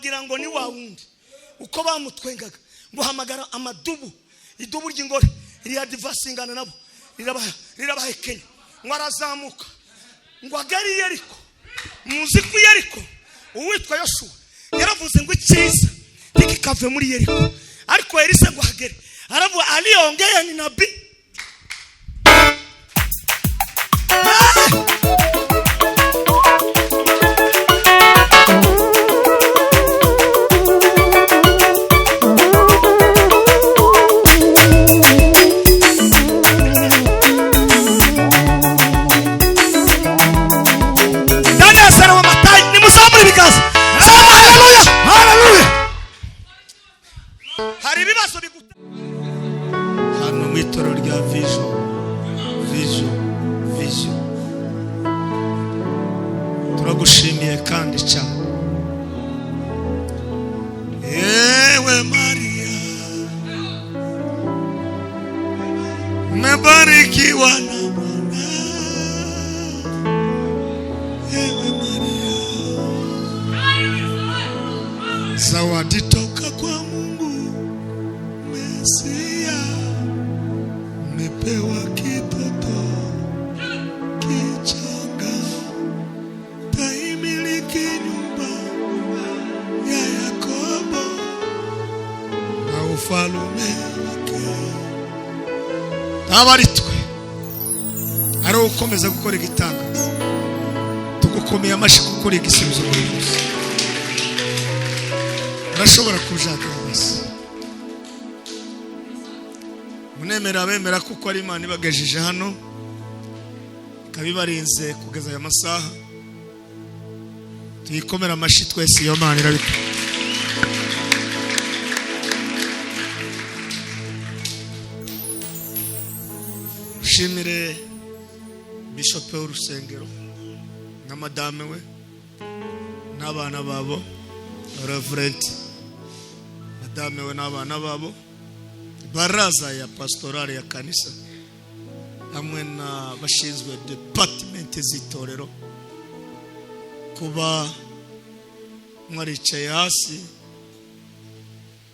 Wagira ngo ni wa wundi uko bamutwengaga ngo hamagara amadubu, idubu ry'ingore riyadivasingana nabo, rirabahekenya. Ngo arazamuka ngo agere i Yeriko. Muzi ko i Yeriko uwitwa Yoshuwa yaravuze ngo icyiza ntikikave muri Yeriko, ariko Elisa ngo ahagere aravuga aliongea ni nabii. Daniel wa Matayi, nimuzamure ibiganza. Sema haleluya, haleluya. Hari ibibazo biguta hano mu itorero rya Vision, Vision, Vision. Turagushimiye kandi cyane. Ewe Maria, umebarikiwa na Bwana. Ewe Maria, zawadi toka kwa Mungu Mesia, umepewa kitoto kichanga, taimiliki nyumba ya Yakobo na ufalume wake. Aba ari twe ari ukomeza gukora igitangaza, tugukomeye amashyi kuko uri igisubizo buri munsi. Urashobora kujagaragaza munemera abemera kuko ari Imana ibagejeje hano, ikaba ibarinze kugeza aya masaha. Tuyikomere amashyi twese, iyo Mana irabikora. Nshimire Bishop w'urusengero na madame we n'abana babo, Reverend madame we n'abana babo, baraza ya pastorale ya kanisa hamwe n'abashinzwe department z'itorero, kuba mwaricaye hasi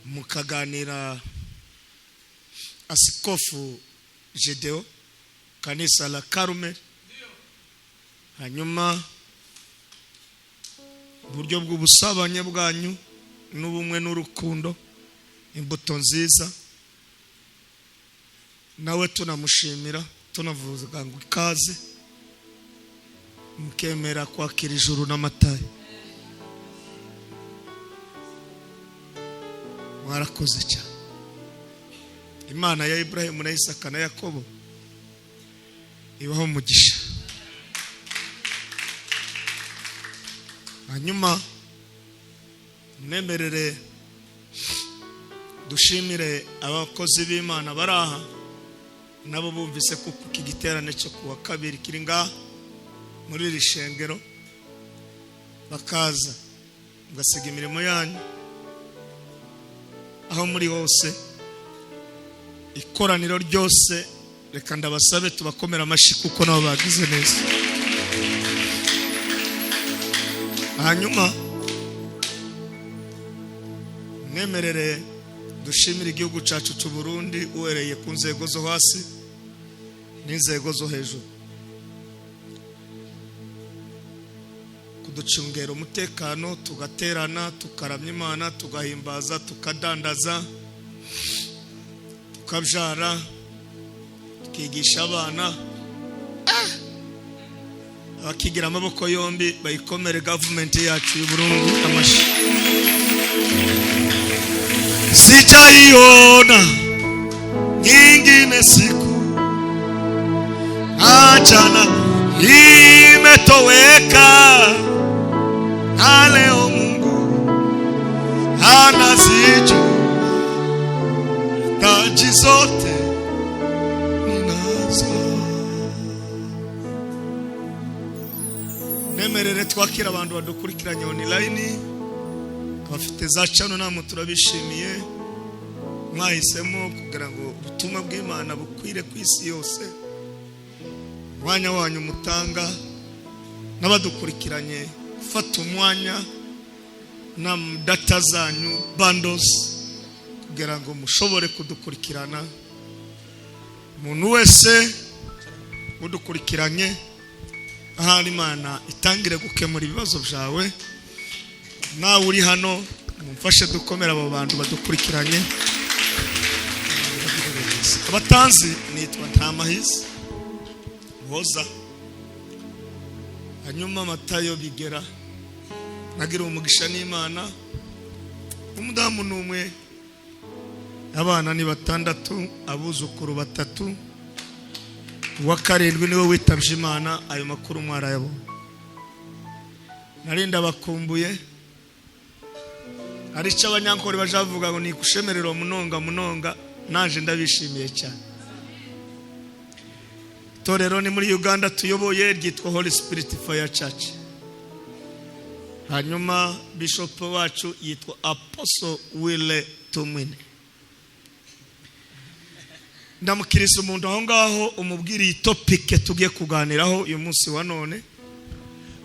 mukaganira. Asikofu Gedeo, kanisa la Karumeli, hanyuma uburyo bw'ubusabane bwanyu n'ubumwe n'urukundo, imbuto nziza, nawe tunamushimira, tunavuga ngo ikaze mukemera kwakira ijuru n'amatayi. Mwarakoze cyane. Imana ya Ibrahimu na Isaka na Yakobo ibaho umugisha. Hanyuma mwemerere dushimire abakozi b'Imana bari aha, nabo bumvise ko iki giterane cyo kuwa kabiri kiri ngaha muri iri shengero, bakaza mugasiga imirimo yanyu aho muri hose, ikoraniro ryose. Reka ndabasabe tubakomera amashyi kuko nabo bagize neza. Hanyuma mwemerere dushimire igihugu cyacu cy'u Burundi, uhereye ku nzego zo hasi n'inzego zo hejuru, kuducungera umutekano, tugaterana, tukaramya Imana, tugahimbaza, tukadandaza, tukabyara, tukigisha abana. Abakigira amaboko yombi bayikomere gavumenti yacu y'u Burundi amashyi. Sijaiona nyingine siku, achana imetoweka, na leo Mungu anazijua taji zote ninazo. Nemerere twakira abantu badukurikiranye online, abafite za channel namwe turabishimiye, mwahisemo kugira ngo ubutumwa bw'Imana bukwire ku isi yose. Umwanya wanyu mutanga n'abadukurikiranye, gufata umwanya Na data zanyu, bundles, kugira ngo mushobore kudukurikirana. Umuntu wese udukurikiranye ahari, Imana itangire gukemura ibibazo byawe. Nawe uri hano, mumfashe dukomere abo bantu badukurikiranye. Abatanzi, nitwa Ntamahizi Muhoza, hanyuma Matayo Bigera. Nagira umugisha n'Imana, umudamu ni umwe, abana ni batandatu, abuzukuru batatu, uwa karindwi niwe witabye Imana. Ayo makuru mwarayabonye. Narinda bakumbuye. Hari icyo Abanyankore bajavuga ngo ni kushemerera munonga munonga. Naje ndabishimiye cyane. Itorero ni muri Uganda tuyoboye, ryitwa Holy Spirit Fire Church. Hanyuma bishop wacu yitwa Apostle Wille Tumwine. Ndamukiriza umuntu aho ngaho, umubwire iyi topic tugiye kuganiraho uyu munsi wa none.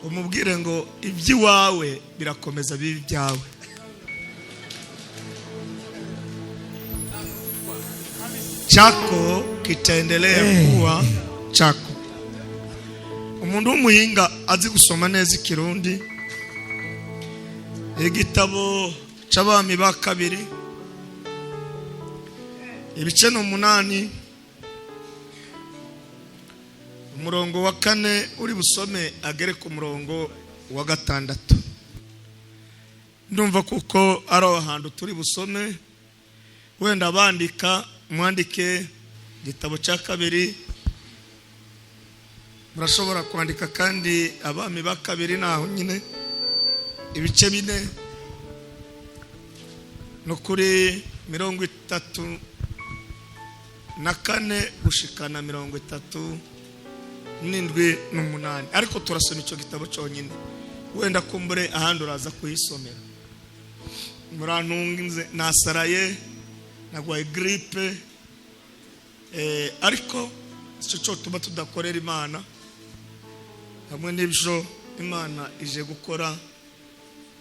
Umubwire ngo iby'iwawe birakomeza bibe ibyawe. Chako kitaendelea kuwa chako. Umuntu w'umuhinga azi gusoma neza Ikirundi, igitabo c'Abami ba kabiri, ibice ni 8, umurongo wa 4 uri busome agere ku murongo wa 6. Ndumva kuko ari aho hantu turi busome. Wenda bandika, mwandike igitabo cya kabiri, murashobora kwandika kandi Abami ba kabiri naho nyine, ibice 4 no kuri 34 gushikana 37 n'8. Ariko turasoma icyo gitabo cyonyine, wenda kumbure ahandi uraza kuyisomera. Murantunze, nasaraye, nagwaye grippe, ariko icyo cyo tuba tudakorera Imana hamwe n'ibyo Imana ije gukora,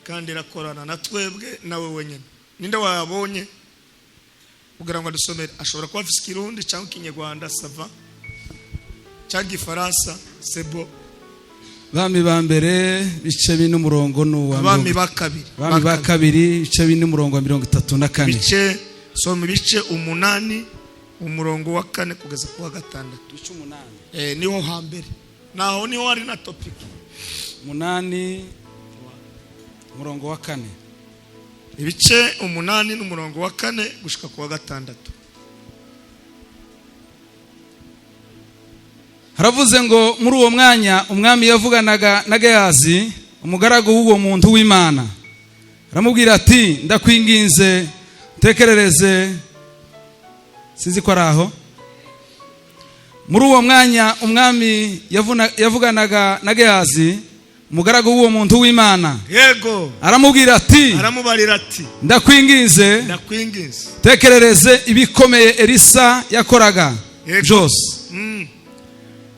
kandi irakorana na twebwe nawe wenyine. Ninde wayabonye kugira ngo adusomere? Ashobora kuba afise Ikirundi cyangwa Ikinyarwanda, ça va, cyangwa Igifaransa, sebo. Bami ba mbere, bice 4, umurongo ni uwa Abami ba kabiri. Bami ba kabiri, ibice 4, umurongo wa 34. Ibice, soma ibice 8, umurongo wa 4 kugeza ku wa 6. Ibice 8. Niho hambere, naho niho hari na topic. 8, umurongo wa 4. Ibice 8 n'umurongo wa 4 gushika ku wa 6. Haravuze ngo: muri uwo mwanya umwami yavuganaga na Gehazi, umugaragu w'uwo muntu w'Imana, aramubwira ati: "Ndakwinginze, ntekerereze." Sinzi ko ari aho. Muri uwo mwanya umwami yavuganaga na Gehazi, umugaragu w'uwo muntu w'Imana, aramubwira ati: Aramubarira ati: "Ndakwinginze, "Ndakwinginze, tekerereze ibikomeye Elisa yakoraga byose."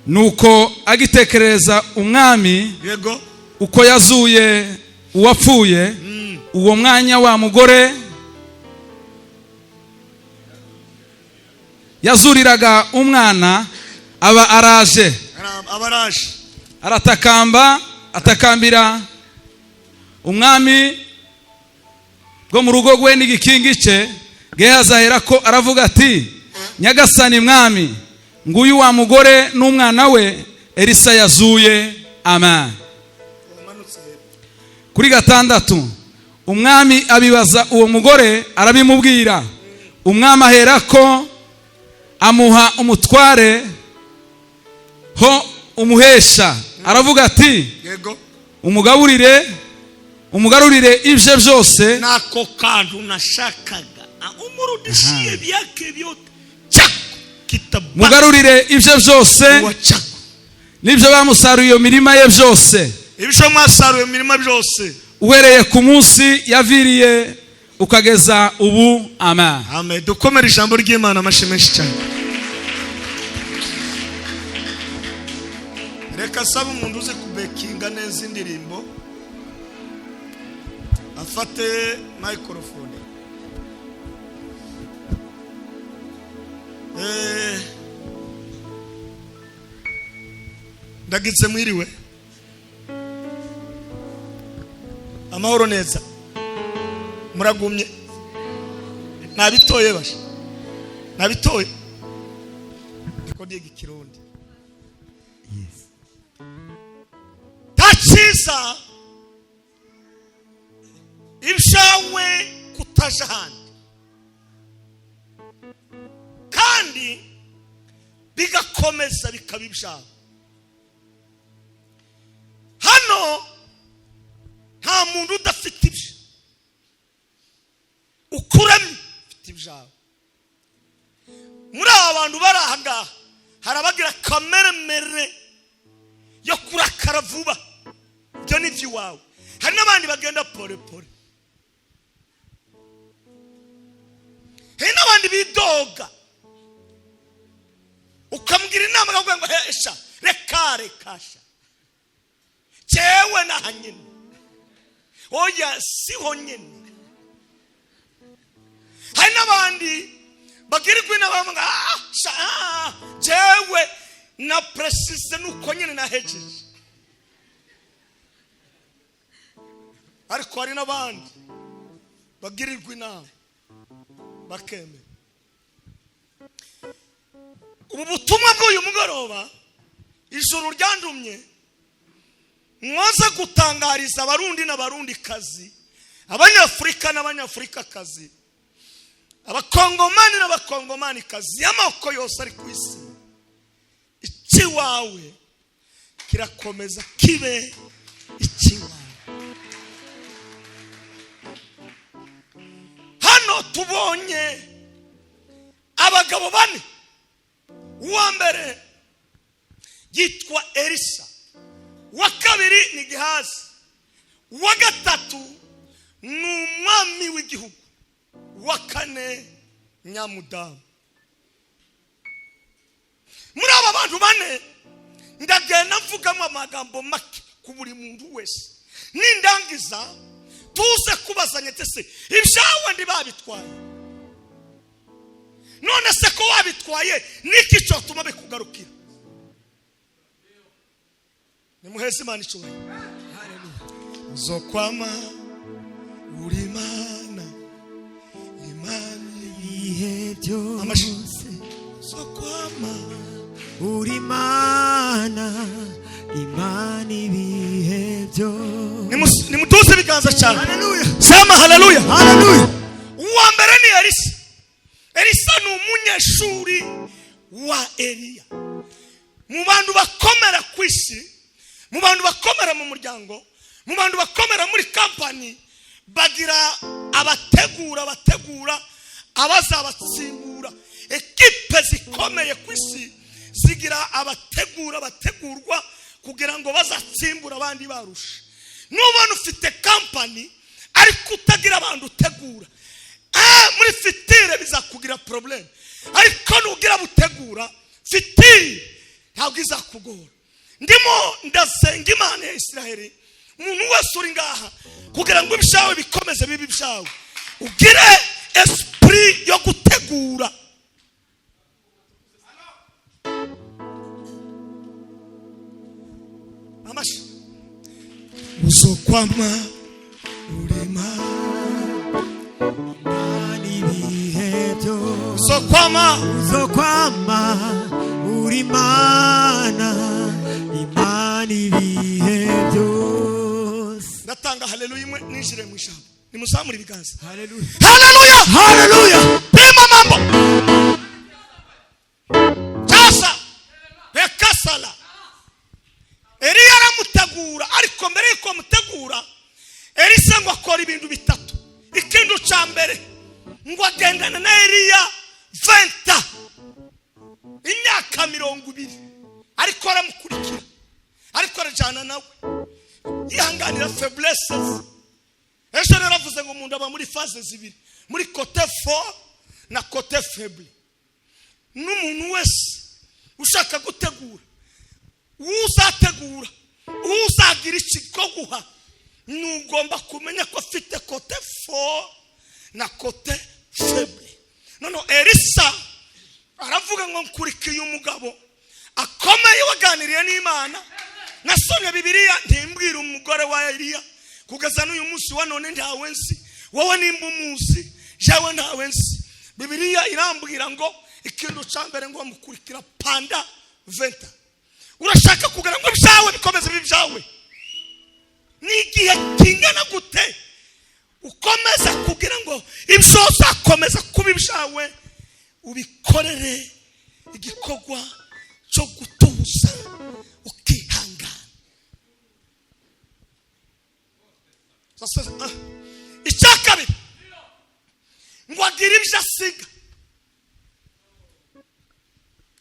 Nuko agitekerereza umwami uko yazuye uwapfuye, uwo mwanya wa mugore yazuriraga umwana aba araje. Abaraje. Aratakamba, atakambira umwami bwo mu rugo rwe n'igikingi cye. Gehazi aherako aravuga ati: "Nyagasani mwami, nguyu wa mugore n'umwana we Elisa yazuye." Amen. Wamanutse hepfo. Kuri 6, umwami abibaza uwo mugore, arabimubwira. Umwami aherako amuha umutware ho umuhesha, aravuga ati: "Umugaburire, umugarurire ibye byose." Nako kantu nashakaga. Umurudishie vyake vyote, chako kitabaki Mugarurire ibye byose kuwa chako. n'ibyo bamusaruye iyo mirima ye byose, Ibisho mwasaruye mu mirima byose, uhereye ku munsi yaviriye ukageza ubu. Amen. Amen. Dukomere ijambo ry'Imana amashyi menshi cyane. Reka saba umuntu uzi kubekinga neza indirimbo. Afate microphone. Ndagize mwiriwe. Amahoro neza. Muragumye. Nabitoye basha. Nabitoye. Ndiko ndiga ikirundi. Yes. Tachiza ibyawe kutaja ahandi kandi bigakomeza bikaba ibyawe. Hano nta muntu udafite ibye. Ukuramo ufite ibyawe. Muri aba bantu bari aha ngaha hari abagira kameremere yo kurakara vuba, ibyo ni iby'iwawe. Hari n'abandi bagenda pole pole, hari n'abandi bidoga, ukamubwira inama akavuga ngo hesha reka reka sha jewe naha nyine, oya siho nyine. Hari n'abandi bagirirwa inama bavuga sha jewe na precise nuko nyine nahejeje. Ariko hari n'abandi bagirirwa inama bakemera. Ubu butumwa bw'uyu mugoroba ijuru ryandumye mwoze gutangariza abarundi n'abarundikazi, abanyafurika n'abanyafurikakazi, abakongomani n'abakongomanikazi, y'amoko yose ari ku isi. Ikiwawe kirakomeza kibe ikiwawe. Hano tubonye abagabo bane. Uwa mbere yitwa Elisa, uwa kabiri ni Gehazi, uwa gatatu ni umwami w'igihugu, uwa kane nyamudamu. Muri aba bantu bane ndagenda mvugamo amagambo make ku buri muntu wese. Nindangiza tuze kubazanya tese ibyawe ndibabitwaye, none se ko wabitwaye niki cyotuma bikugarukira? Nimuheze Imana icyubahiro. Uzokwama uri Imana, Imana ibihe byose. Uzokwama uri Imana, Imana ibihe byose. Nimutuze ibiganza cyane. Haleluya. Sema haleluya. Haleluya. Uwa mbere ni Elisa. Elisa ni umunyeshuri wa Eliya. Mu bantu bakomera ku isi, mu bantu bakomera mu muryango, mu bantu bakomera muri kampani, bagira abategura bategura abazabatsimbura. Ekipe zikomeye ku isi zigira abategura bategurwa kugira ngo bazatsimbura abandi barusha. Nubona ufite kampani ariko utagira abantu utegura, muri fitire bizakugira probleme. Ariko nugira butegura fitire ntabwo izakugora. Ndimo ndasenga Imana ya Israheli, umuntu wese uri ngaha kugira ngo ibyawe bikomeze bibe ibyawe, ugire esprit yo gutegura. Amashi uzokwama uri Imana, Imana ibihe byose. Uzokwama, uzokwama uri Imana, Imana ibihe byose. Ndatanga haleluya imwe ninjire mu ijambo. Nimuzamure ibiganza. Haleluya. Haleluya. Haleluya. Pima mambo. Sasa rekasala. Eliya aramutegura, ariko mbere yuko amutegura Elisa ngo akora ibintu bitatu. Ikintu cya mbere ngo agendana na Eliya 20, imyaka 20, ariko aramukurikira, ariko arajana nawe, yihanganira faiblesses. Ejo rero avuze ngo umuntu aba muri phase zibiri, muri côté fort na côté faible. N'umuntu wese ushaka gutegura, uzategura, uzagira ikigo guha, Nugomba kumenya ko afite côté fort na côté faible. None Elisa aravuga ngo nkurikiye umugabo akomeye waganiriye n'Imana. Nasomye Bibiliya ntimbwira umugore wa Eliya, kugeza n'uyu munsi wa none ntawe nzi. Wowe nimba umuzi, jewe ntawe nzi. Bibiliya irambwira ngo ikintu cya mbere ngo bamukurikira pendant 20 ans. Urashaka kugira ngo ibyawe bikomeze bibe ibyawe, ni igihe kingana gute ukomeza kugira ngo ibyo uzakomeza kuba ibyawe, ubikorere igikorwa cyo gutuza, ukihangana? Sasa, icya kabiri ngo agire ibyo asiga.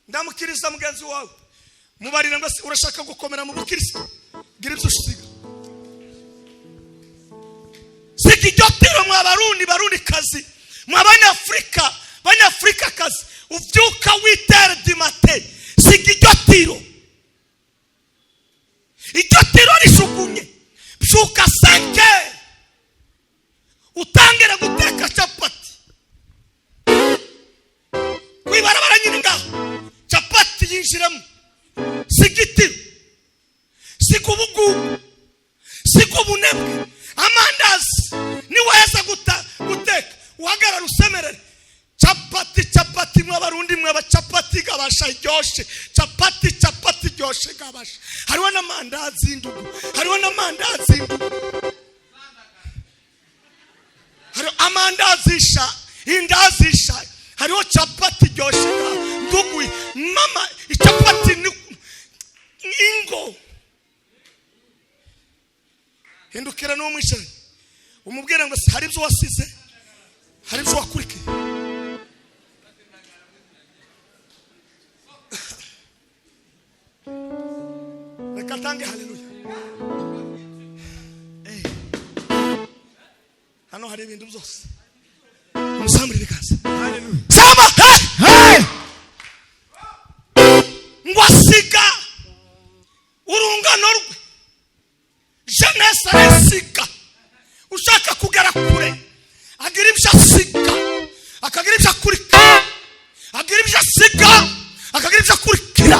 Ndamukiriza mugenzi wawe, mubarira ngo: "Urashaka gukomera mu bukristo, gira ibyo usiga, siga iryo tiro." Mwa Barundi, Barundi kazi, mwa Banyafurika, Banyafurika kazi, ubyuka 8 heures du matin, siga iryo tiro, iryo tiro rijugunye. Byuka 5 heures, utangire guteka capati ku ibarabara nyine ngaho, capati yinjiramo. Siga itiro, siga ubugugu, siga ubunebwe. Amandazi niwaheza guteka, uhagarara usemerere: "Capati, capati!" Mwe Abarundi, mwe abacapati gabasha iryoshe, capati, capati iryoshe gabasha. Hariho n'amandazi y'indugu, hariho n'amandazi y'indugu, hariho amandazi sha, indazi sha, hariho capati iryoshe ga ndugu. Mama, icapati ni ingo. Hindukira n'uwo mwicaranye, umubwire ngo: "Hari ibyo wasize, hari ibyo wakurikiye." Reka ntange haleluya. Hano hari ibintu byose. Umusambure ibiganza. Samba, hey! Ngo asiga urungano rwe, jeunesse arasiga. Ushaka kugera kure agira ibyo asiga, akagira ibyo akurikira, agira ibyo asiga, akagira ibyo akurikira.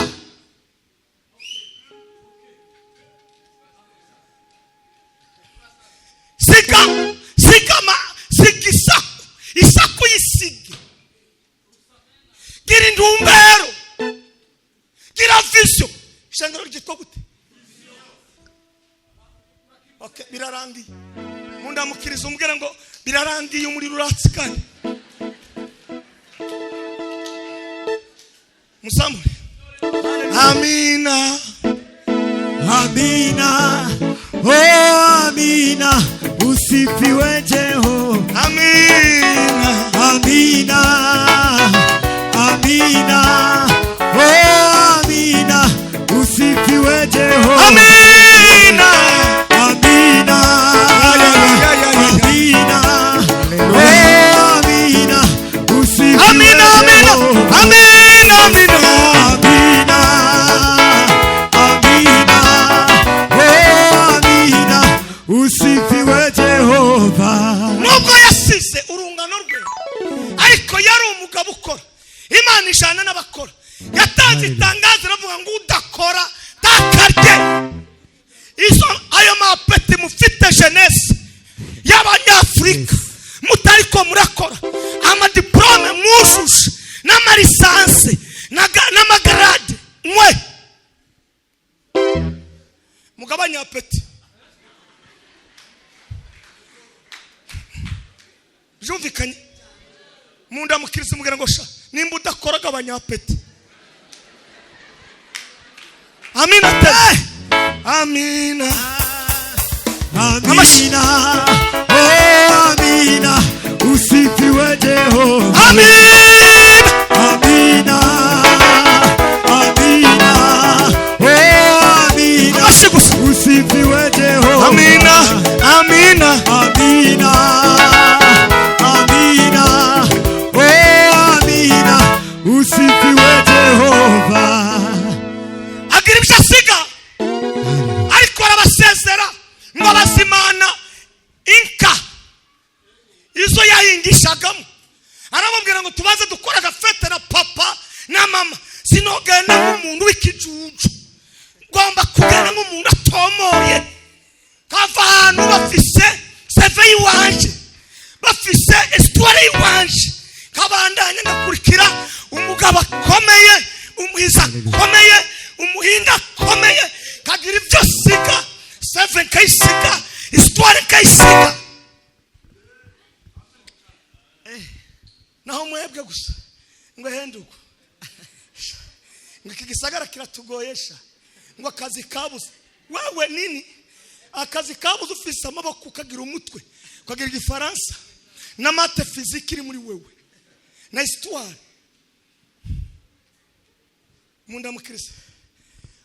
Siga, siga, ma siga isaku, isaku yisige. Gira intumbero, gira vision. Ishengero ryitwa gute? Okay, birarangiye. Mundamukiriza, umbwira ngo birarangiye, umuriro uratse kandi musamure. Amina. Amina, oh amina, usifiwe Jehova. Amina. Amina, amina, oh amina, usifiwe Jehova. Amina. Amina, Ay, ay, ay, ay, ay, ay. amina, oh amina, usifiwe Amina, amina. Jehova. Amina, amina. Amina, amina, oh amina, usifiwe Jehova. Nubwo yasize urungano rwe, ariko yari umugabo ukora. Imana ijana n'abakora. Yatanze itangazo, aravuga ngo udakora takarye. Izo ayo mapeti mufite, jeunesse y'Abanyafurika, mutariko murakora, amadiplôme mwujuje n'amalicence n'amagrade, mwe mugabanye appétit. Byumvikanye? Mundamukiriza, mubwira ngo: "Sha, nimba udakora, gabanya appétit." Amina te, amina. Amina, oh amina, usifiwe Jehova. Amina. Amina, amina, oh amina, Amashyi gusa. usifiwe Jehova. Amina, amina. Amina, amina, oh amina, usifiwe Jehova. Agira ibyo asiga, ariko arabasezera ngo abazimana. Mama, sinogenda nk'umuntu w'ikijuju, ngomba kugenda nk'umuntu atomoye, kava ahantu bafise CV y'iwanje, bafise histoire y'iwanje, kabandanya ngakurikira umugabo akomeye, umuhizi akomeye, umuhinga akomeye, kagira ibyo siga, CV nkayisiga, histoire nkayisiga. Naho mwebwe gusa ngo henduko, ngo iki gisagara kiratugoyesha, ngo akazi kabuze. Wewe nini akazi kabuze? Ufise amaboko, ukagira umutwe, ukagira igifaransa na maths, physique iri muri wewe na histoire. Mundamukiriza,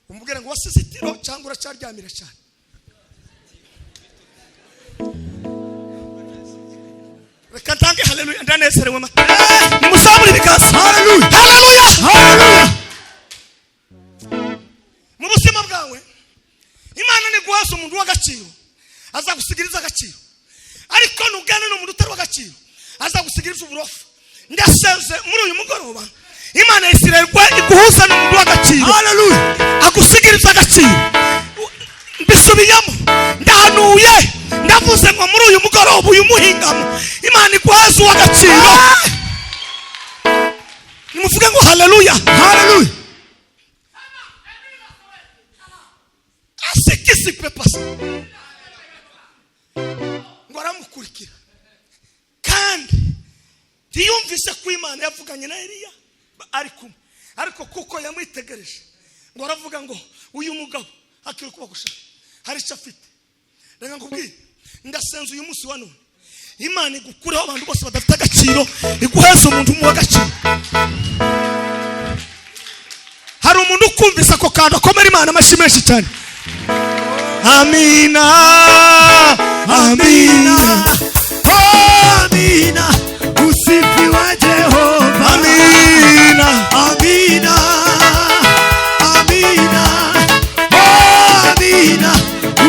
umubwire ngo wasize itiro cyangwa uracyaryamira cyane. Reka ntange haleluya, ndanezerewe. Ma nimuzamure ibiganza. Haleluya. Haleluya. Haleluya. Mu buzima bwawe, Imana niguhaza umuntu w'agaciro, azagusigiriza agaciro, ariko nugana n'umuntu utari w'agaciro, azagusigiriza uburofa. Ndaseze muri uyu mugoroba, Imana ya Isirayeli iguhuza n'umuntu w'agaciro. Haleluya. Agusigiriza agaciro. Mbisubiyemo, ndahanuye, ndavuze ngo muri uyu mugoroba, uyu muhingamo, Imana iguhaza uw'agaciro. Nimuvuge ngo haleluya. Haleluya. Ce qui se peut passer, ngo aramukurikira, kandi ntiyumvise ko Imana yavuganye na Eliya ari kumwe, ariko kuko yamwitegereje, ngo aravuga ngo uyu mugabo akiri kubagusha hari icyo afite. Reka nkubwire, ndasenze uyu munsi wa none, Imana igukureho abantu bose badafite agaciro, iguheze umuntu umuha agaciro. Hari umuntu ukumvise ako kantu, akomera Imana amashyi menshi cyane. Amina, amina. Oh, amina. Usifiwe Jehova. Amina. Amina. Amina. Oh, amina.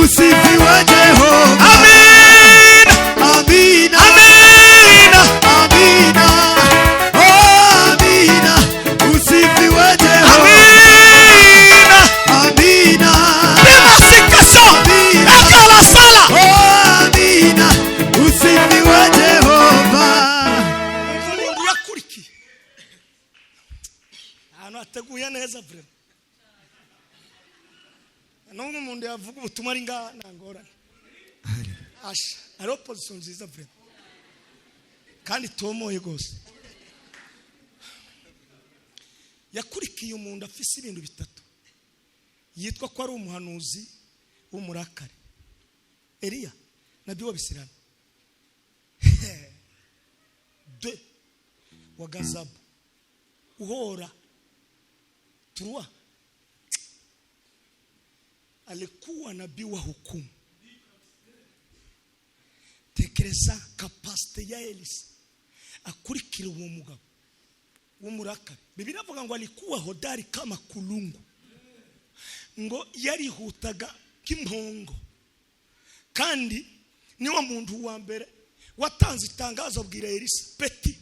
Usifiwe Jehova. Amina. Amina. Amina. Amina. Oh, amina. Usifiwe Jehova. Amina. Amina. Bimasikaso ekalasala. Oh, amina. Usifiwe Jehova. Umuntu yakurikiye ahantu hateguye neza, vraiment. N'ubwo umuntu yavuga ubutumwa ari ngaha, nta ngorane. Asha hariho position nziza, vraiment, kandi itomoye rwose. Yakurikiye umuntu afise ibintu bitatu, yitwa ko ari umuhanuzi w'umurakare, Eliya nabyo wabisirana de wa gazabu uhora trois, alikuwa nabii wa hukumu. Tekereza capacité ya Elisa akurikira uwo mugabo w'umurakare. Bibiliya avuga ngo alikuwa hodari kama kulungu, ngo yarihutaga nk'impongo, kandi niwo muntu wa mbere watanze itangazo, abwira Elisa peti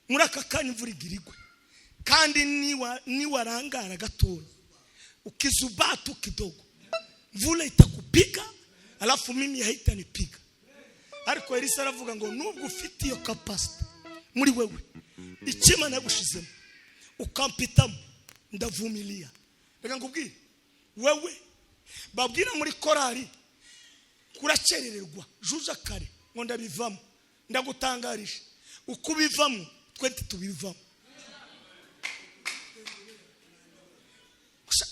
muri aka kanya imvura igira igwe, kandi niwarangara gatoya, ukizubatu kidogo, mvula itakupiga, alafu mimi haitanipiga. Ariko Elisa aravuga ngo nubwo ufite iyo capacity muri wewe, icyo Imana yagushizemo ukampitamo, ndavumilia. Reka nkubwire, wewe babwira muri korari kurakerererwa juja kare ngo ndabivamo, ndagutangarije, uko ubivamo twe tubivamo.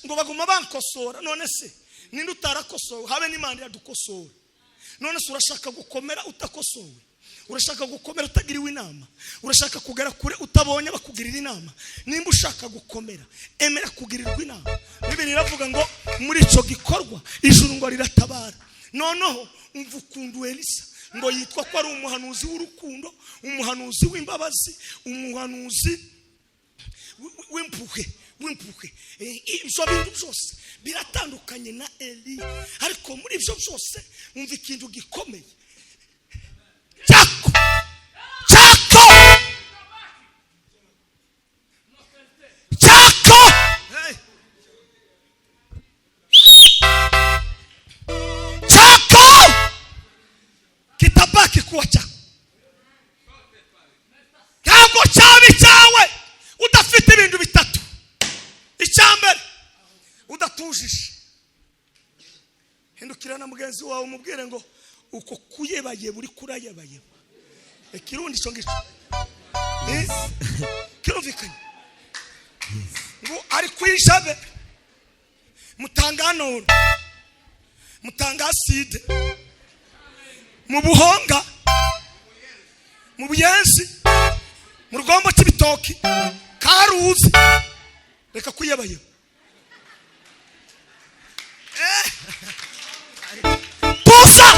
Ngo baguma bankosora. None se ninde utarakosowe? Habe n'Imana iradukosora. None se urashaka gukomera utakosowe? Urashaka gukomera utagiriwe inama? Urashaka kugera kure utabonye bakugirira inama? Nimba ushaka gukomera, emera kugirirwa inama. Bibiliya iravuga ngo muri icyo gikorwa ijuru ngo riratabara. Noneho umva ukuntu Elisa ngo yitwa ko ari umuhanuzi w'urukundo, umuhanuzi w'imbabazi, umuhanuzi w'impuhwe, w'impuhwe. Ibyo bintu byose biratandukanye na Eliya, ariko muri ibyo byose umva ikintu gikomeye cyako cyako. Yaratujije. Hindukira na mugenzi wawe umubwire ngo uko kuyebayeba uri kurayebayeba. Ikirundi cyo ngicyo kirumvikanye ngo ari kwijabe mutanganoro, mutangaside, mu Buhonga, mu Buyenzi, mu Rugombo cy'ibitoki, Karuzi. Reka kuyebayeba. Tuza.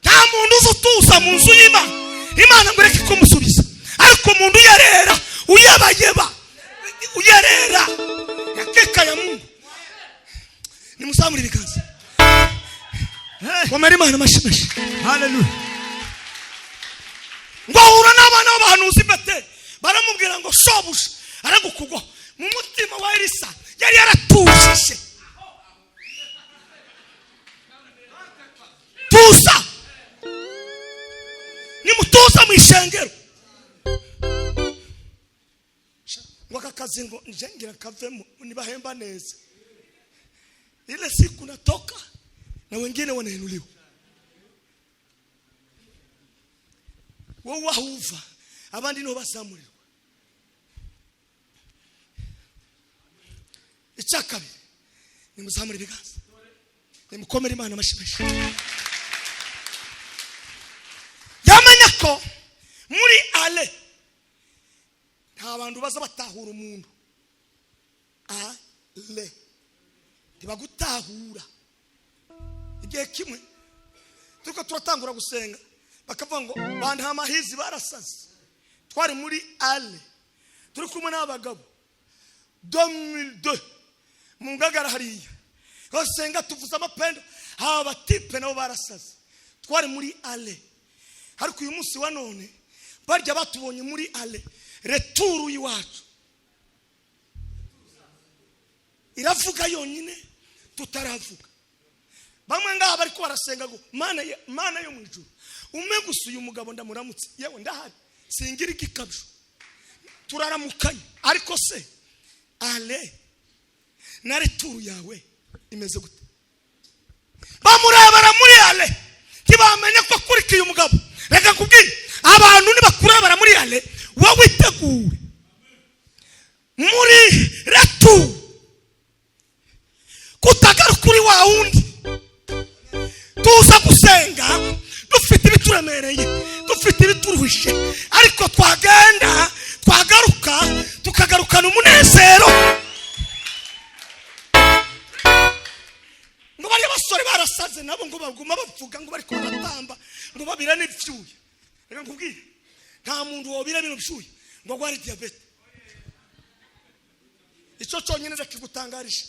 Nta muntu uzi utuza mu nzu y'Imana, Imana ngo ireke kumusubiza. Ariko umuntu uyerera, uyebayeba, uyerera yakeka ya Mungu. Nimuzamure ibiganza, komera Imana amashyi menshi. Hallelujah. Ngo ahura n'abana b'abahanuzi Beteli, baramubwira ngo shobuja aragukugwaho. Mu mutima wa Elisa yari yaratujije. Tuza, nimutuza mu ishengero. Ngo aka kazi ngo nje ngira kavemo, nibahemba neza. Ile siku natoka na wengine wanainuliwa. Wowe aho uva abandi niho bazamurirwa. Icya kabiri, nimuzamure ibiganza, nimukomere Imana amashyi menshi. Yamenye ko muri ale nta bantu baza batahura umuntu. Ale ntibagutahura. Igihe kimwe turiko turatangura gusenga, bakavuga ngo bantamahizi barasaze. Twari muri ale turi kumwe n'abagabo 2002 mu Ngagara hariya basenga, tuvuze amapendo, haba batipe nabo barasaze. Twari muri ale. Ariko uyu munsi wa none barya batubonye muri ale, returu y'iwacu iravuga yonyine tutaravuga. Bamwe ngaha bariko barasenga ngo Mana ya, Mana yo mu ijuru, umwe gusa uyu mugabo ndamuramutse, yewe ndahari singira igikabyo, turaramukanye. Ariko se ale na returu yawe imeze gute? Bamurebera muri ale ntibamenye ko akurikiye umugabo. Reka kubwira abantu, nibakurebera muri ale wowe witegure muri returu kutagaruka uri wa wundi. Tuza gusenga dufite ibituremereye, dufite ibituruhije, ariko twagenda twagaruka tukagarukana umunezero. Ngo bariya basore barasaze nabo ngo baguma bavuga ngo bariko baratamba ngo babira n'ivyuya. Reka nkubwire, nta muntu wobira bino byuya ngo agware diyabete. Icyo cyonyine ndakigutangarije.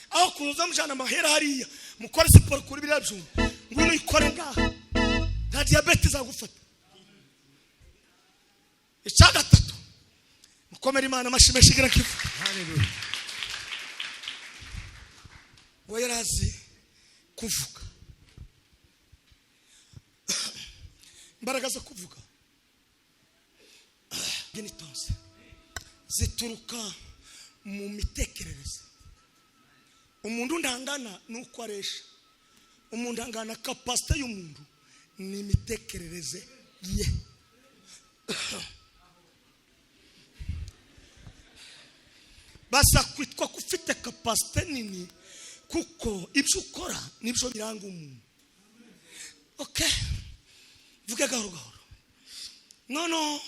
Aho kuza mujana amahera hariya mukore siporo kuri biriya byuma, ngwino uyikore ngaha, nta diyabete izagufata. Icya gatatu, mukomere Imana amashyi menshi igira kivu. Hallelujah. Ngo yari azi kuvuga. Imbaraga zo kuvuga nitonze zituruka mu mitekerereze. Umuntu ntangana nuko aresha, umuntu angana kapasite y'umuntu ni imitekerereze ye. Baza kwitwa ko ufite kapasite nini kuko ibyo ukora nibyo biranga umuntu. Okay, vuge gahoro gahoro. Noneho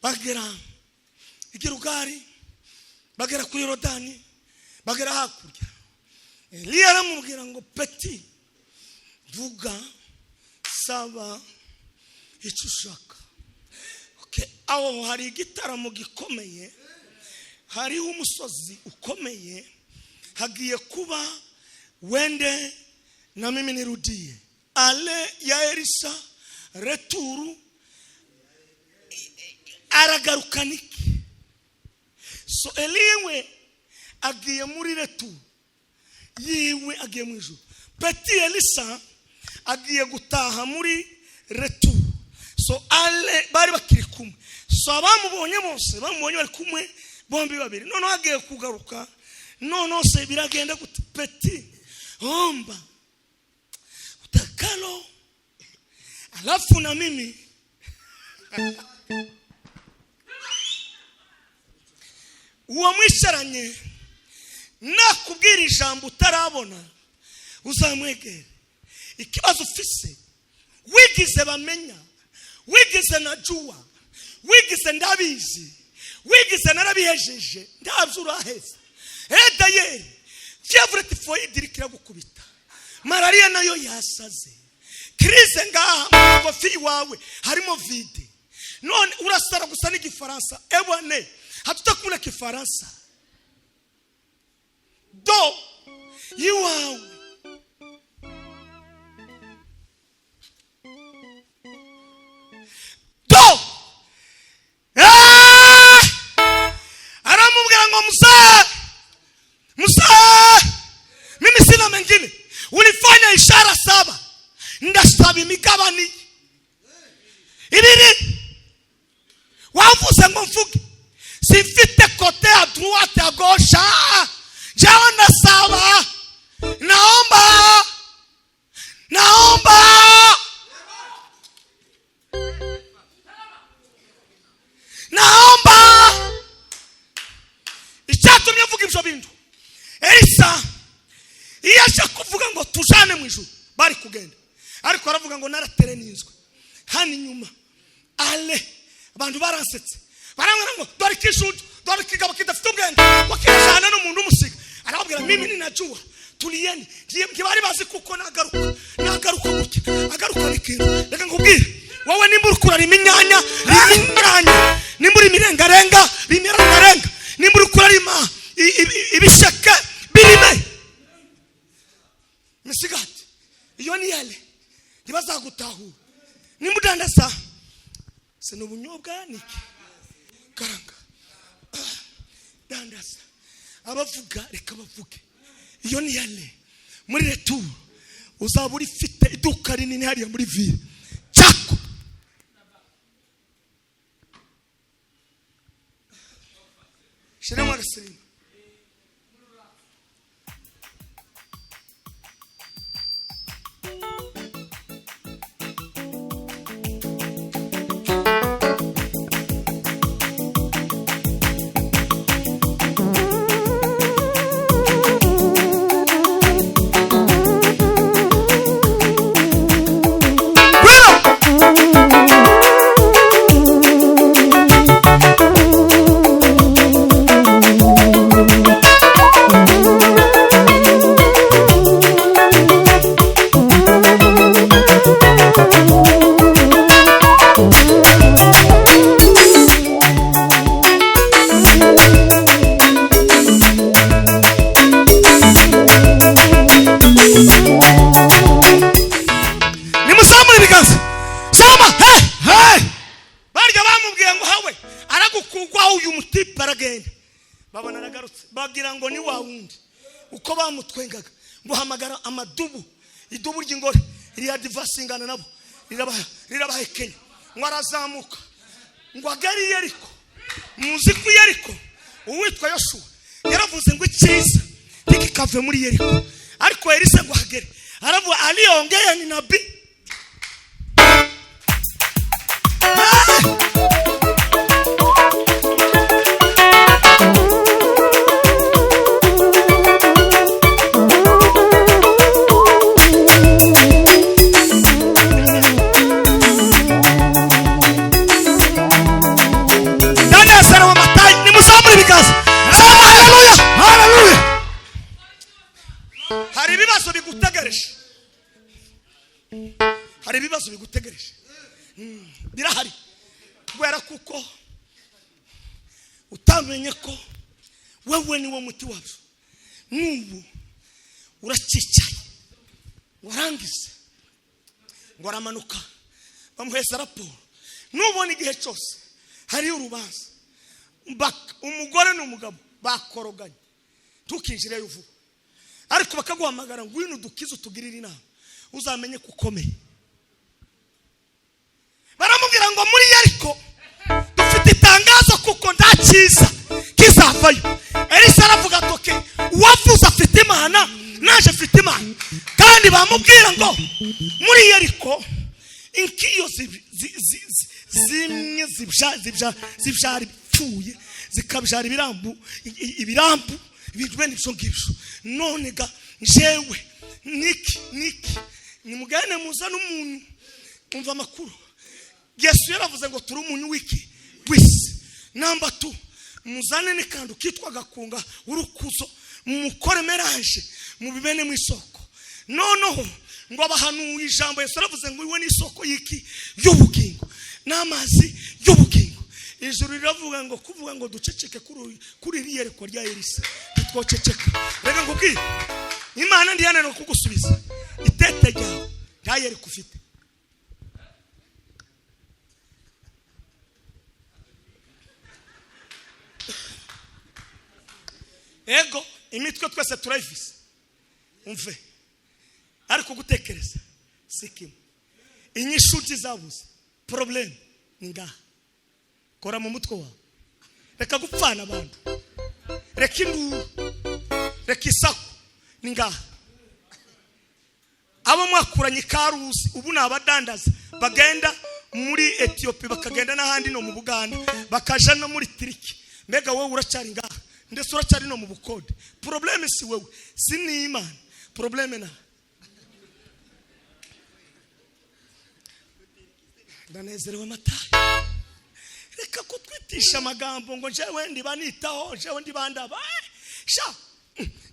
bagera i Gilugari, bagera kuri Yorodani, bagera hakurya. Eliya aramubwira ngo peti, vuga, saba icyo ushaka. Okay, aho hari igitaramo gikomeye, hariho umusozi ukomeye, hagiye kuba wende na mimi nirudie. Ale ya Elisa returu aragarukana iki? So Eliya we agiye muri returu yiwe, agiye mu ijuru. Peti Elisa agiye gutaha muri returu. So ale bari bakiri kumwe. So abamubonye bose bamubonye bari kumwe bombi babiri. Noneho agiye kugaruka Noneho se biragenda gute? Petit, omba utakalo, alafu na mimi uwo mwicaranye nakubwira ijambo utarabona, uzamwegere. Ikibazo ufise, wigize bamenya, wigize na juwa, wigize ndabizi, wigize narabihejeje, ndabyo uraheza. Edayeri fièvre typhoïde iriko iragukubita, malariya nayo yasaze, crise ngaha mu kofi iwawe harimo vide, none urasara gusa n'igifaransa. Ebone hatutakula kifaransa do iwawe. Do aramubwira ngo mzee, mzee, mimi sina mengine, ulifanya ishara 7, ndasaba imigabane ibiri, wavuze ngo mvuge, simfite kote ya droite ya gauche, jewe ndasaba, naomba, naomba. Naomba. Icyatumye mvuga ibyo bintu, Elisa iyo aje kuvuga ngo tujane mu ijuru bari kugenda, ariko aravuga ngo naratereninzwe hano inyuma, ale abantu baransetse, barambwira ngo dore ikijuju, dore ikigabo kidafite ubwenge, wakijana n'umuntu umusiga. Arababwira mimi ninajua tuliyeni, ntibari bazi kuko nagaruka, nagaruka gutya, agaruka n'ikintu. Reka nkubwire wowe, nimba uri kurarima inyanya, rima inyanya, nimba uri imirengarenga, rima imirengarenga, nimba uri kurarima ibisheke, birime misigati, iyo ni yale ntibazagutahura. Nimba udandaza se ni ubunyobwa niki karanga, dandaza, abavuga reka bavuge, iyo ni yale. Muri retour uzaba urifite iduka rinini hariya muri ville cyako. Shiramo agasirimu. Bagira ngo ni wa wundi uko bamutwengaga, ngo hamagara amadubu, idubu ry'ingore riyadivasingana nabo, rirabahekenya, ngo arazamuka ngo agere i Yeriko. Muzi ko i Yeriko uwitwa Yoshuwa yaravuze ngo icyiza ntikikave muri Yeriko, ariko Elisa ngo ahagere aravuga aliongea ni nabii. Hari ibibazo bigutegereje, hari ibibazo bigutegereje, birahari kubera kuko utamenye ko wewe ni wo muti wabyo. N'ubu uracicaye warangize ngo aramanuka bamuheza raporo. Nubona igihe cyose hariyo urubanza, umugore n'umugabo bakoroganye, ntukinjireyo vuba, ariko bakaguhamagara ngwino udukize utugirire inama, uzamenye ko ukomeye. Baramubwira ngo muri Yeriko dufite itangazo kuko nta cyiza kizavayo. Elisa aravuga ati okay, Kandi bamubwira ngo muri Yeriko inkiyo zimwe zibyara ipfuye, zikabyara ibirambu, ibirambu bene ibyo ngibyo. None ga jewe niki niki nimugane muzane umunyu. Umva amakuru, Yesu yaravuze ngo turi umunyu wiki w'isi. Namba 2, muzane n'ikandu kitwa gakunga urukuzo, mukore mélange mubibene mu isoko. Noneho ngo abahanuye ijambo, Yesu yaravuze ngo iwe ni isoko y'iki y'ubugingo n'amazi y'ubugingo. Ijuru riravuga ngo kuvuga ngo duceceke kuri iri yerekwa rya Elisa, ntitwoceceka. Reka nkubwire, Imana ndiyananira kugusubiza itete ryawe nta yereko ufite. Ego imitwe twese turayifise, umve, ariko gutekereza si kimwe. Inyishu zabuze, problème ni ngaha. Kora mu mutwe wawe, reka gupfana abantu, reka induru, reka isaku, ni ngaha. Abo mwakuranye karuzi ubu ni abadandaza bagenda muri Ethiopia, bakagenda n'ahandi no mu Buganda, bakaja no muri Turiki. Mbega wowe uracyari ngaha, ndetse uracyari no mu bukode. Problème si wewe, si ni Imana, problème na ndanezerewe Matayo. Reka kutwitisha amagambo ngo jewe ndibanitaho, jewe ndibandaba. Sha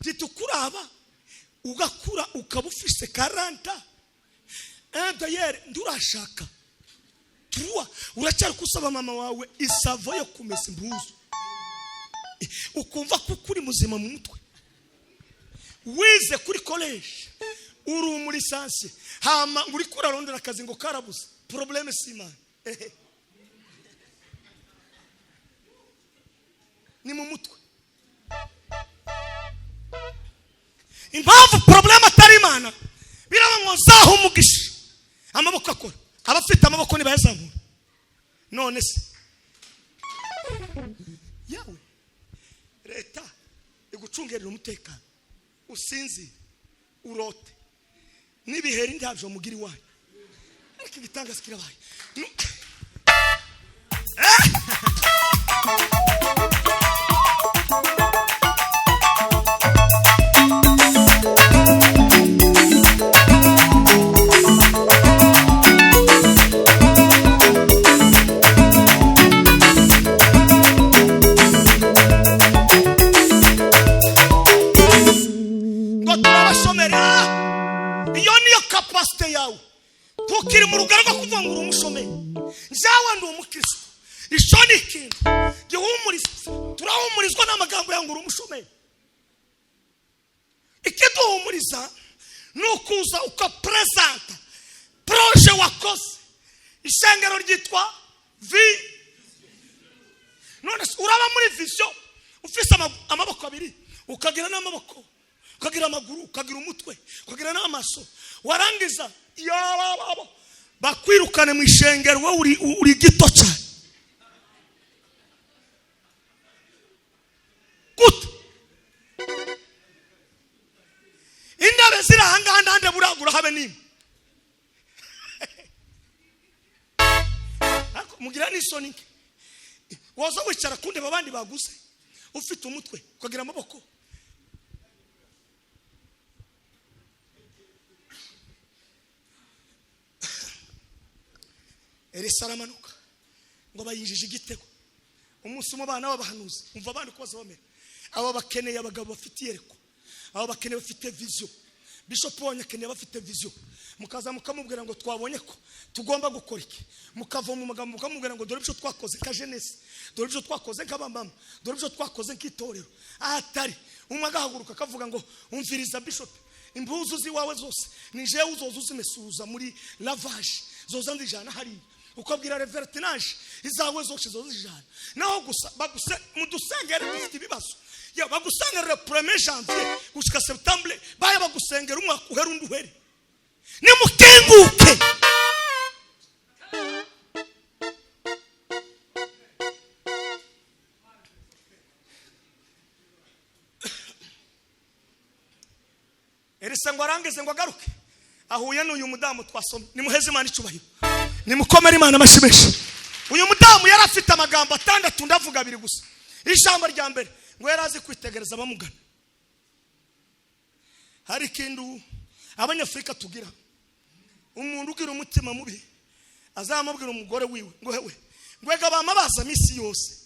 gitukuraba ugakura ukaba ufise 40 d'ailleurs ndurashaka 3, uracyari kusaba mama wawe isavo yo kumesa impuzu, ukumva ko uri muzima mu mutwe. Wize kuri college, uri muri licence, hama uri kurarondera akazi ngo karabuze. Problème si Imana, ni mu mutwe. Impamvu problème atari Imana, biraba ngo zaho umugisha amaboko akora, abafite amaboko nibayazamura. None se yawe leta igucungerera umutekano, usinzire urote n'ibiheri ntabyo mugira iwanyu, ariko igitangaza kirabaye. Ngo turabashomera, iyo niyo capacité yawe. Tukiri mu rugero rwo kuvuga ngo uri umushomeri, njawe ndi umukristo. Ico ni ikintu gihumuriza, turahumurizwa n'amagambo yawe ngo uri umushomeri. Ikiduhumuriza ni ukuza ukapresenta projet wakoze. Ishengero ryitwa vi. None se uraba muri vision ufise amaboko abiri, ukagira n'amaboko, ukagira amaguru, ukagira umutwe, ukagira n'amaso, warangiza yababo bakwirukane mu ishengero, wowe uri gito cyane. Gute indabe ziri ahangaha ndande buragura habe nimwe. Ariko mugira n'isoni nke, waza wicara ku ntebe abandi baguze, ufite umutwe ukagira amaboko. Elisa aramanuka ngo bayinjije igitego. Umunsi umwe abana b'abahanuzi, umva abandi uko bazabamera, aba bakeneye abagabo bafite iyerekwa, aba bakeneye bafite vision. Bishop wanyu akeneye bafite vision. Mukaza mukamubwira ngo twabonye ko tugomba gukora iki, mukava mu magambo mukamubwira ngo dore ibyo twakoze nka jeunesse, dore ibyo twakoze nk'abamama, dore ibyo twakoze nk'itorero. Ahatari umwe agahaguruka akavuga ngo umviriza Bishop, impuzu ziwawe zose ni jewe uzoza uzimesuza muri lavage, zoza nzijana hariya. Ukabwira revertinage izawe zose zoza zijana. Naho gusa baguse mudusengere dufite ibibazo. Ya bagusengera 1er janvier gushika septembre, baya bagusengera umwaka uhera undi uhere. Nimukinguke. Elisa ngo arangize ngo agaruke, ahuye n'uyu mudamu twasomye. Nimuheze Imana icubahiro, nimukomere Imana amashyi menshi. Uyu mudamu yari afite amagambo atandatu, ndavuga abiri gusa. Ijambo rya mbere, ngo yari azi kwitegereza abamugana. Hari ikintu Abanyafurika tugira: umuntu ugira umutima mubi azamubwira umugore wiwe ngo hewe, ngo ega bama baza minsi yose,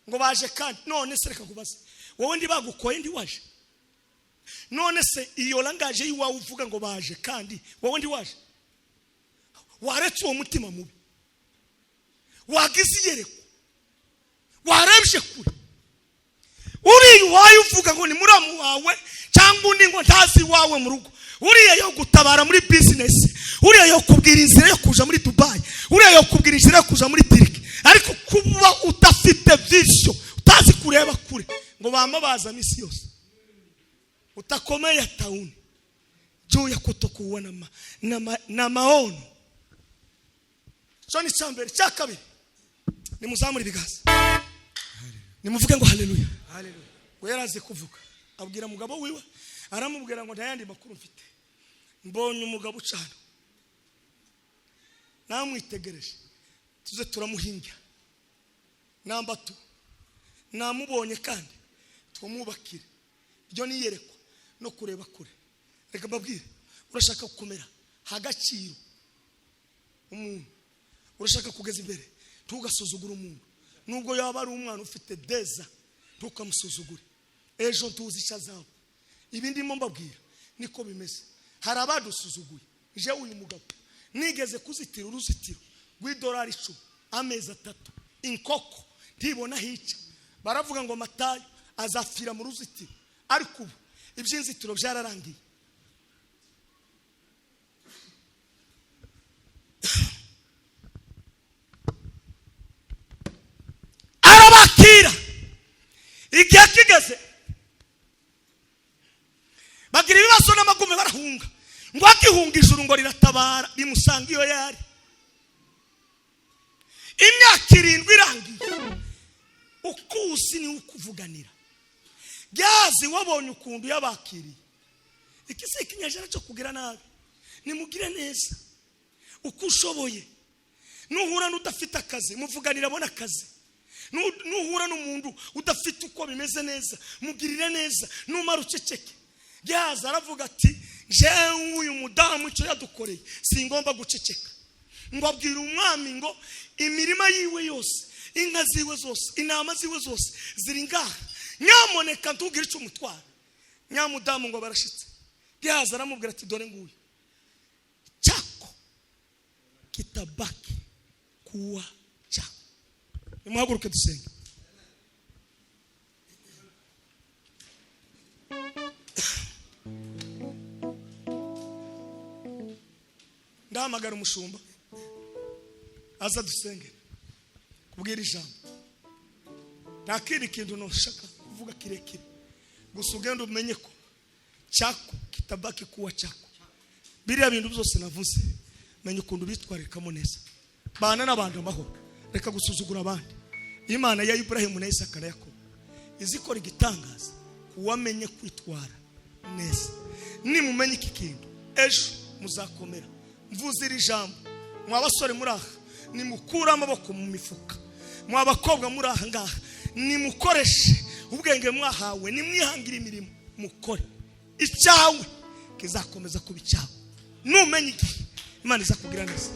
ngo baje kandi. None se reka nkubaze, wowe ndi bagukoye, ndi waje? None se iyo langaje y'iwawe uvuga ngo baje kandi, wowe ndi waje? Waretse uwo mutima mubi, wagize iyerekwa, warebye kure. Uriya uwaye uvuga ngo ni muramu wawe cyangwa undi ngo ntazi iwawe mu rugo, uriya yo gutabara muri business, uriya yo kubwira inzira yo kuja muri Dubai, uriya yo kubwira inzira yo kuja muri Turiki. Ariko kuba udafite vision, utazi kureba kure, ngo bama baza misi yose, utakomeye tauni juu ya kutokuwa na maono. Cyo ni icya mbere. Icya kabiri, nimuzamure ibiganza, nimuvuge ngo haleluya. Ngo yarazi kuvuga, abwira umugabo wiwe, aramubwira ngo nta yandi makuru mfite, mbonye umugabo ucana, namwitegereje, tuze turamuhinga namba tu namubonye kandi tumubakire. Ibyo ni iyerekwa no kureba kure. Reka mbabwire, urashaka gukomera, hagaciro umuntu. Urashaka kugeza imbere, ntugasuzugure umuntu, nubwo yaba ari umwana ufite deza, ntukamusuzugure. Ejo ntuzi icyo azaba. Ibi ndimo mbabwira niko bimeze. Hari abadusuzuguye. Je uyu mugabo nigeze kuzitira uruzitiro rw'idolari 10 amezi 3, inkoko ntibona hica. Baravuga ngo Matayo azapfira mu ruzitiro, ariko ubu iby'inzitiro byararangiye. Arabakira igihe kigeze, bagira ibibazo n'amagume, barahunga. Ngo agihunga, ijuru ngo riratabara, rimusanga iyo yari. Imyaka 7 irangiye, ukusi ni ukuvuganira Gehazi wabonye ukuntu yabakiriye. Iki si ikinyejana cyo kugira nabi, nimugire neza uko ushoboye. Nuhura n'udafite akazi, muvuganira abona akazi. Nuhura n'umuntu udafite uko bimeze neza, mugirire neza, numara uceceke. Gehazi aravuga ati jewe uyu mudamu icyo yadukoreye singomba guceceka. Ngo abwira umwami ngo imirima yiwe yose, inka ziwe zose, intama ziwe zose ziri ngaha, nyamuneka ntugire icyo umutwara. Nyamudamu ngo barashitse. Gehazi aramubwira ati dore nguyu, chako kitabaki kuwa chako. Nimuhaguruke dusenge. Ndahamagara umushumba aza dusengere kubwira ijambo. Nta kindi kintu noshaka kuvuga kirekire, gusa ugenda umenye ko chako kitabaki kuwa chako. Biriya bintu byose navuze, menya ukuntu bitwarikamo neza, bana n'abantu amahoro, reka gusuzugura abandi. Imana ya Ibrahimu na Isaka na Yakobo izikora igitangaza kuwamenye kwitwara neza. Nimumenye iki kintu, ejo muzakomera. Mvuze iri jambo, mwa basore muri aha, nimukure amaboko mu mifuka. Mwa bakobwa muri aha ngaha, nimukoreshe ubwenge mwahawe, nimwihangire imirimo, mukore. Icyawe kizakomeza kuba icyawe. Numenye iki, Imana izakugira neza.